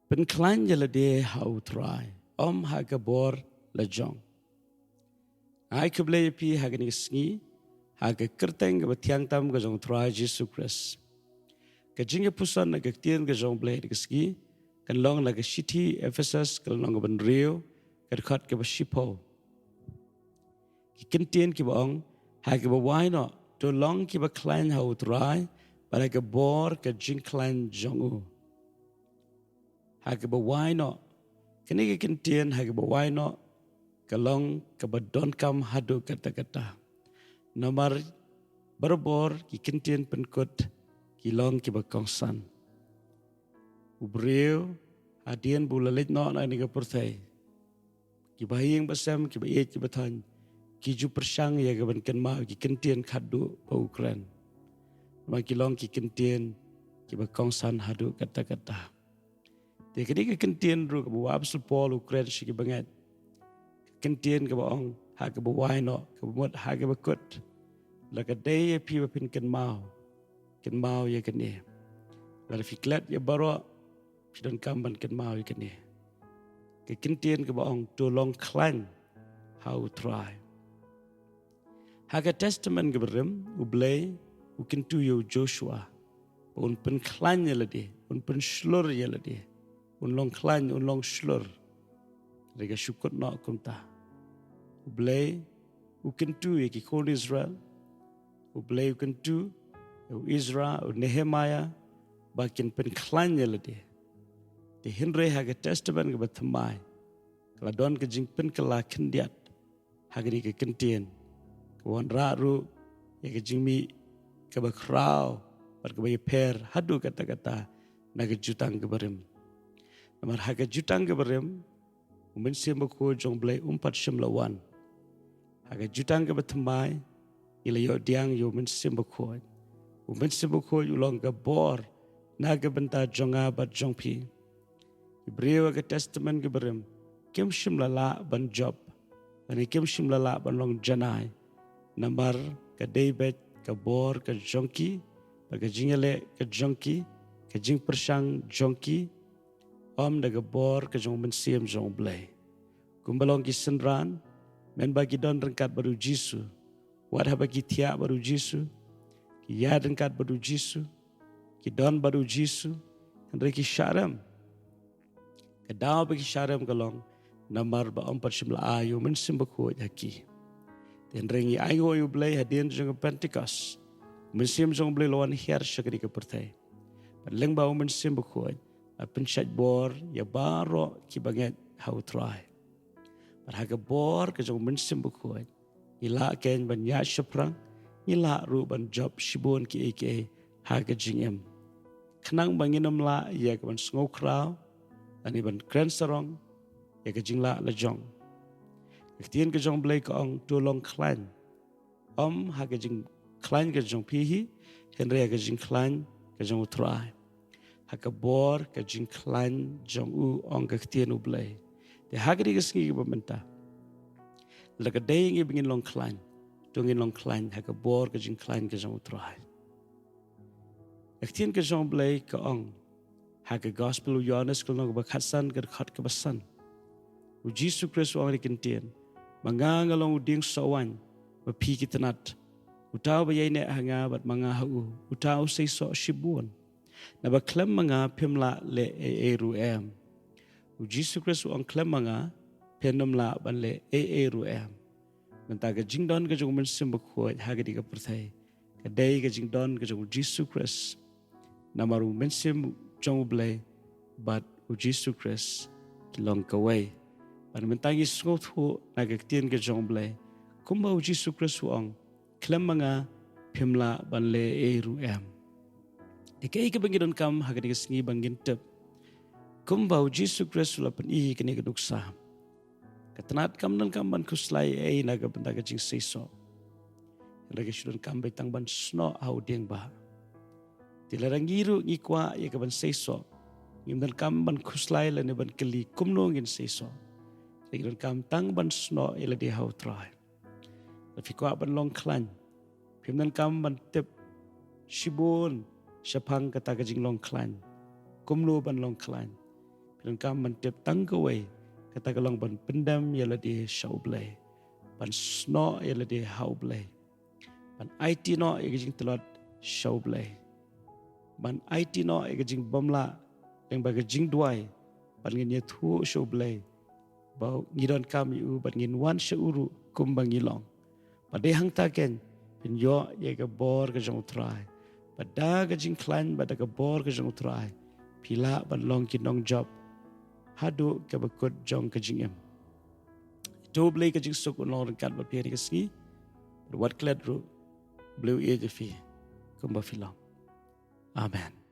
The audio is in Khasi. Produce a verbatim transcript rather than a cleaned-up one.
Pynkhlaiñ ïa lade ha u Trai, ym ha ka bor la jong. Ai khublei ïa phi ha kane ka sngi ha ka kyrteng kaba thiang tam ka jong u Trai Jisu Khrist. Ka jingïapuson na ka ktien ka jong u Blei ha kane ka sngi kan long na ka shithi Ephesus ka lynnong kaba hynriew, ka dkhot kaba shiphew. Ki kyntien kiba ong, ha kaba wai noh, to long kiba khlaiñ ha u Trai bad ha ka bor ka jingkhlaiñ jong u. Ha kaba wai noh. Kane ka kyntien ha kaba wai noh ka long kaba donkam haduh katta katta. Namar barabor ki kyntien pynkut ki long kiba kongsan. U briew hadien ba u la leit noh na kane ka pyrthei, kiba ha ïing ba sem, kiba ïeit kiba thaiñ, ki ju pyrshang ïa ka ban kynmaw ki kyntien khadduh ba u kren. Namar ki long ki kyntien kiba kongsan haduh katta katta. Te kane ka kyntien ruh kaba u Apostol Paul u kren sha ki bangeit, ka kyntien kaba ong, ha kaba wai noh, kaba mut ha kaba kut. Lada ka dei ïa phi ba phin kynmaw, kynmaw ïa kane. Lada phi klet ïa baroh, phi donkam ban kynmaw ïa kane. Ka kyntien kaba ong, to long khlaiñ ha u Trai. Ha ka Testament kaba rim, u Blei u kyntu ïa u Joshua ba un pynkhlaiñ ïa lade, un pynshlur ïa lade, un long khlaiñ, un long shlur. Re ka shu kut noh kumta. U Blei u kyntu ïa ki khun Israel, u Blei u kyntu ïa u Ezra, u Nehemiah, ba kin pynkhlaiñ ïa lade. Te hynrei ha ka Testament kaba thymmai ka la don ka jingpynkylla khyndiat ha kane ka kyntien, ka wanrah ruh ïa ka jingmih kaba khraw bad kaba ïapher haduh katta katta na ka Jutang kaba rim. Namar ha ka Jutang kaba rim, u Mynsiem Bakhuid jong u Blei um pat shym la wan. Ha ka Jutang kaba thymmai ngi la ïoh pdiang ïa u Mynsiem Bakhuid. U Mynsiem Bakhuid u long ka bor na ka bynta jong nga bad jong phi. Ki briew ha ka Testament kaba rim kim shym la lah ban jop, lane kim shym la lah ban long janai. Namar ka dei beit ka bor ka jong ki, bad ka jingïaleh ka jong ki, ka jingpyrshang jong ki, ym da ka bor ka jong u Mynsiem jong u Blei. Kumba long ki synran, mynba ki don ryngkat bad u Jisu, wat haba ki thiah bad u Jisu, ki ïaid ryngkat bad u Jisu, ki don bad u Jisu, hynrei ki shah rem. Ka daw ba ki shah rem ka long namar ba ym pat shym la ai ïa u Mynsiem Bakhuid ha ki. Te hynrei ngi ainguh ïa u Blei hadien jong ka Pentekost, u Mynsiem jong u Blei u la wan hiar sha kane ka pyrthei. Bad lyngba u Mynsiem Bakhuid la pynshait bor ïa baroh ki bangeit ha u Trai. Bad ha ka bor ka jong u Mynsiem Bakhuid ngi lah keiñ ban ïaid shaphrang, ngi lah ruh ban jop shibun kiei kiei ha ka jingim. Khnang ba ngin ym lah ïa ka ban sngewkhraw lane ban kren sarong ïa ka jinglah la jong. Ka ktien ka jong u Blei ka ong, to long khlaiñ. Ym ha ka jingkhlaiñ ka jong phi hi, hynrei ha ka jingkhlaiñ ka jong u Trai. Ha ka bor ka jingkhlaiñ jong u, ong ka ktien u Blei. Te ha kane ka sngi kaba mynta, lada ka dei ïa ngi ba ngin long khlaiñ, to ngin long khlaiñ ha ka bor ka jingkhlaiñ ka jong u Trai. Ka ktien ka jong u Blei ka ong ha ka Gospel u Ïoannis ka lynnong kaba khatsan, ka dkhot kaba san, u Jisu Khrist u ong ha kane ka ktien, ma nga nga long u dieng soh waiñ ba phi ki tnat. Uta uba ïaineh ha nga bad ma nga ha u, uta u seisoh shibun. Naba khlem ma nga phim lah leh ei ei ruh em. U Jisu Khrist u ong khlem ma nga phin ym lah ban leh ei ei ruh em. Mynta ka jingdon ka jong u Mynsiem Bakhuid ha kane ka pyrthei ka dei ka jingdon ka jong u Jisu Khrist. Namar u Mynsiem jong u Blei bad u Jisu Khrist ki long kawei. Bad mynta ngi sngewthuh na ka ktien ka jong u Blei, kumba u Jisu Khrist u ong, khlem ma nga phim lah ban leh ei ruh em. Te kaei kaba ngi donkam ha kane ka sngi ba ngin tip? Kumba u Jisu Khrist u la pyni ha kane ka nuksa, ka tnat kam donkam ban khuslai ei na ka bynta ka jingseisoh. Hynrei ka shu donkam beit tang ban snoh ha u dieng bah. Te lada ngi ruh ngi kwah ïa ka ban seisoh, ngim donkam ban khuslai lane ban kylli kumno ngin seisoh. Hynrei ngi donkam tang ban snoh ïa lade ha u Trai. Lada phi kwah ban long khlaiñ, phim donkam ban tip shibun shaphang kata ka jinglong khlaiñ, kumno ban long khlaiñ. Donkam ban tip tang kawei, kata ka long ban pyndem ïa lade sha U Blei, ban snoh ïa lade ha U Blei, ban aiti noh ïa ka jingtlot sha U Blei, ban aiti noh ïa ka jingbymlah lyngba ka jingduwai, ban ngin ïathuh sha U Blei ba ngi donkam ïa u, ban ngin wan sha u ruh kumba ngi long. Ba dei hangta kein phin ïoh ïa ka bor ka jong U Trai, ba da ka jingkhlaiñ, ba da ka bor ka jong U Trai, phi lah ban long ki nongjop haduh ka bakut jong ka jingim. To U Blei ka jingsuk un long ryngkat bad phi ha kane ka sngi. Bad wat klet ruh, U Blei u ïeit ïa phi kumba phi long. Amen.